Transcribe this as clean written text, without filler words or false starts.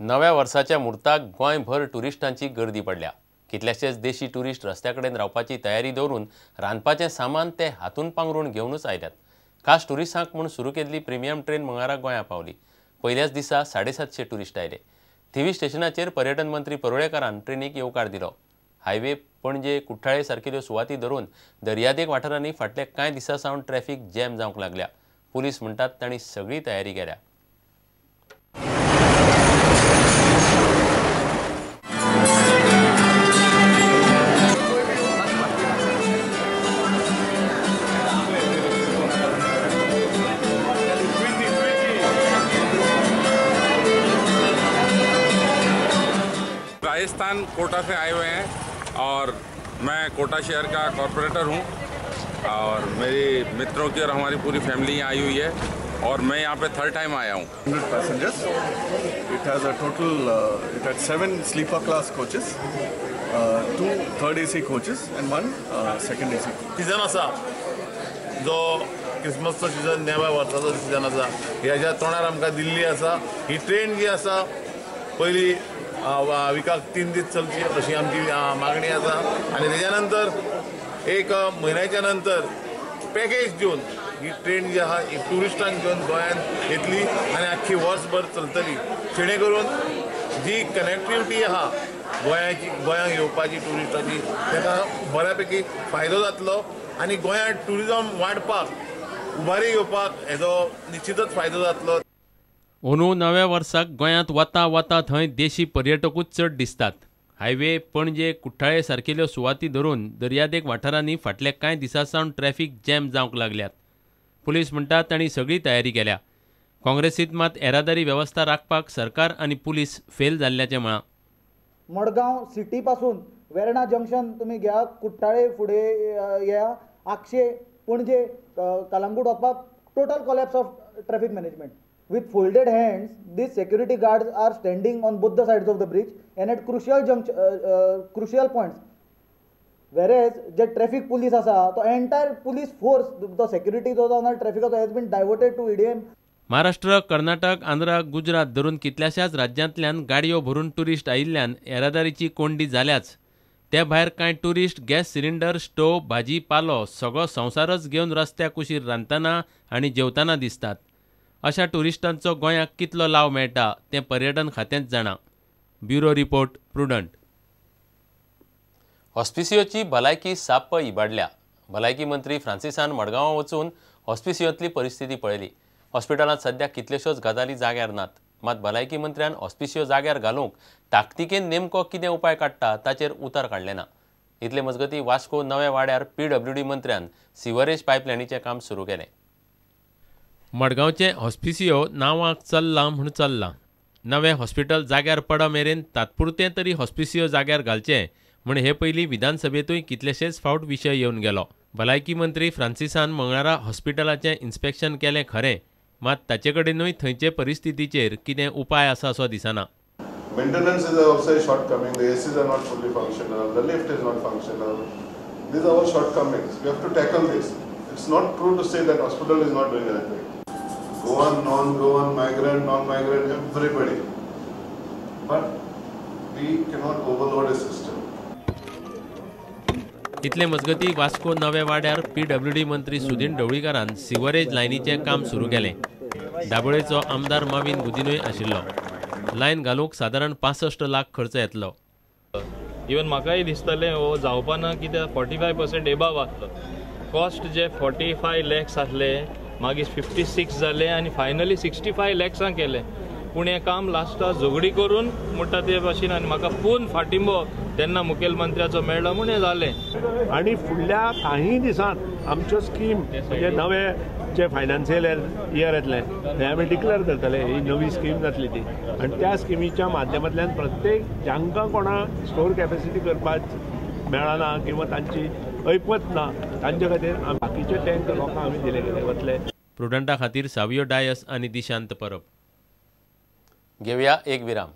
नव्या वर्साच्या मुहूर्ताक गोंयभर टुरिस्टांची गर्दी पडल्या. कितलेशेच देशी टुरिस्ट रस्त्या कडेन रावपाची तयारी दवरून रांदपाचें सामान ते हातून पांगरून घेवनूच आयल्यात. खास टुरिस्टांक म्हूण सुरू केल्ली प्रिमियम ट्रेन मंगळारा गोंया पावली. पयल्याच दिसा 750 टुरिस्ट आयले. थिवी स्टेशनाचेर पर्यटन मंत्री परुळेकारान ट्रेनीक येवकार दिलो. हायवे, पणजे, कुठ्ठाळे सारकेल्यो सुवाती धरून दर्यादेग वाठारांनी फाटल्या कांय दिसां सावन ट्रॅफिक जॅम जावंक लागल्या. पुलीस म्हणटात तांणी सगळी तयारी केल्या. राजस्थान कोटा से आए हुए हैं और मैं कोटा शहर का कॉरपोरेटर हूं और मेरे मित्रों की और हमारी पूरी फैमिली यहाँ आई हुई है और मैं यहाँ पे थर्ड टाइम आया हूँ. 100 passengers. It has a total, it had 7 sleeper class coaches, 2 third AC coaches and 1 second AC. Season आसा जो क्रिसमसचो सीजन, नव्या वर्साचो सीजन आसा, ह्याच्या तोंडार आमकां दिल्ली आसा. ही ट्रेन जी आसा पयली विकाक 3 दीस चलची अशी आमची मागणी आसा आनी तेच्या नंतर एक म्हयन्याच्या नंतर पॅकेज दिवन ही ट्रेन जी आसा ही ट्युरिस्टांक घेवन गोंयांत येतली आनी आख्खी वर्सभर चलतली, जेणे करून जी कनेक्टिविटी आसा गोंयाची, गोंयांत येवपाची ट्युरिस्टाची, ताका बऱ्या पैकी फायदो जातलो आनी गोंयांत ट्युरिजम वाडपाक, उबारी घेवपाक हेजो निश्चितच फायदो जातलो. अंदू नव्या वर्साक गोंयांत वता वता थंय देशी पर्यटकूच चड दिसतात. हायवे, पणजे, कुठ्ठाळे सारकेल्यो सुवाती धरून दर्यादेग वाठारांनी फाटल्या कांय दिसां सावन ट्रॅफिक जॅम जावंक लागल्यात. पुलीस म्हणटात तांणी सगळी तयारी केल्या. काँग्रेसीत मात येरादारी वेवस्था राखपाक सरकार आनी पुलीस फेल जाल्ल्याचें म्हळां. मडगांव सिटी पासून वेर्णा जंक्शन तुमी घेया, कुठ्ठाळे फुडें येया, आगशे, पणजे, कलंगूट वचपाक total collapse of traffic management. With folded hands, these security guards are standing on both the sides of the bridge and at crucial junction, crucial points. Whereas the traffic police asa, the entire police force, the security जो जावन traffic has been diverted to EDM. Maharashtra, Karnataka, Andhra, Gujarat धरून कितल्याशाच राज्यांतल्यान गाडयो भरून tourist आयिल्ल्यान येरादारीची कोंडी जाल्याच. ते भायर कांय टुरिस्ट गॅस सिलिंडर, स्टोव, भाजी पालो सगळो संवसारच घेवन रस्त्या कुशीर रांदतना आनी जेवतना दिसतात. अशा टुरिस्टांचो गोंयाक कितलो लाव मेळटा तें पर्यटन खात्यांत जाणा. Bureau report, Prudent. हॉस्पिसियोची भलायकी साप्प इबाडल्या. भलायकी मंत्री फ्रांसिसान मडगांवां वचून हॉस्पिसियोंतली परिस्थिती पळयली. हॉस्पिटलांत सध्या कितल्योश्योच गजाली जाग्यार नात. मात भलायकी मंत्र्यान हॉस्पिसियो जाग्यार घालूंक ताकतिकेन नेमको कितें उपाय काडटा ताचेर उतर काडलें ना. इतले मजगतीं वास्को नव्या वाड्यार पीडब्ल्यूडी मंत्र्यान सिवरेज पायपलायनीचें काम सुरू केलें. मडगांवचें हॉस्पिसियो नांवाक चल्लां म्हूण चल्लां. नवें हॉस्पिटल जाग्यार पडा मेरेन तात्पुरतें तरी हॉस्पिसियो जाग्यार घालचें म्हूण हे पयलीं विधानसभेंतूय कितलेशेच फावट विशय येवन गेलो. भलायकी मंत्री फ्रांसिसान मंगळारा हॉस्पिटलाचें इन्स्पेक्शन केलें खरें, मात ताचे कडेनूय थंयचे परिस्थितीचेर कितें उपाय आसा असो दिसना. Maintenance is also a shortcoming. The ACs are not fully functional. The lift is not functional. These are all shortcomings. We have to tackle this. It's not true to say that hospital is not doing anything. Goan, non-Goan, migrant, non-migrant, everybody. But we cannot overload a system. इतले मजगती वास्को नव्या वाड्यार PWD मंत्री Sudin ढवळीकारान sewerage लायनीचें काम सुरू केलें. दाबोळेचो आमदार माविन गुदिनूय आशिल्लो. लायन घालूंक सादारण 65 लाख खर्च येतलो. इवन म्हाकाय दिसतलें हो जावपा ना, कित्याक 45% एबाव आसलो. कॉस्ट जे 45 लॅक्स आसले मागीर 56 जाले आनी फायनली 65 लॅक्सां केलें. पूण हें काम लास्टाक झगडी करून म्हणटा ते भाशेन आनी म्हाका पूर्ण फाटिंबो तेन्ना मुखेलमंत्र्याचो मेळ्ळो म्हूण हें जालें. आनी फुडल्या काही दिसांत आमच्यो स्कीम म्हणजे नवे जे फायनान्शियल इयर येतलें हें आमी डिक्लेअर करतले. ही नवी स्कीम जातली ती आनी त्या स्किमीच्या माध्यमांतल्यान प्रत्येक जांकां कोणाक स्टोर कॅपेसिटी करपाक मेळना किंवा तांची ऐपत ना तांचे खातीर बाकीचे टँक लोकांक आमी दिले गेले वतले. प्रुडंटा खातीर सावियो डायस आनी दिशांत परब. घेवया एक विराम.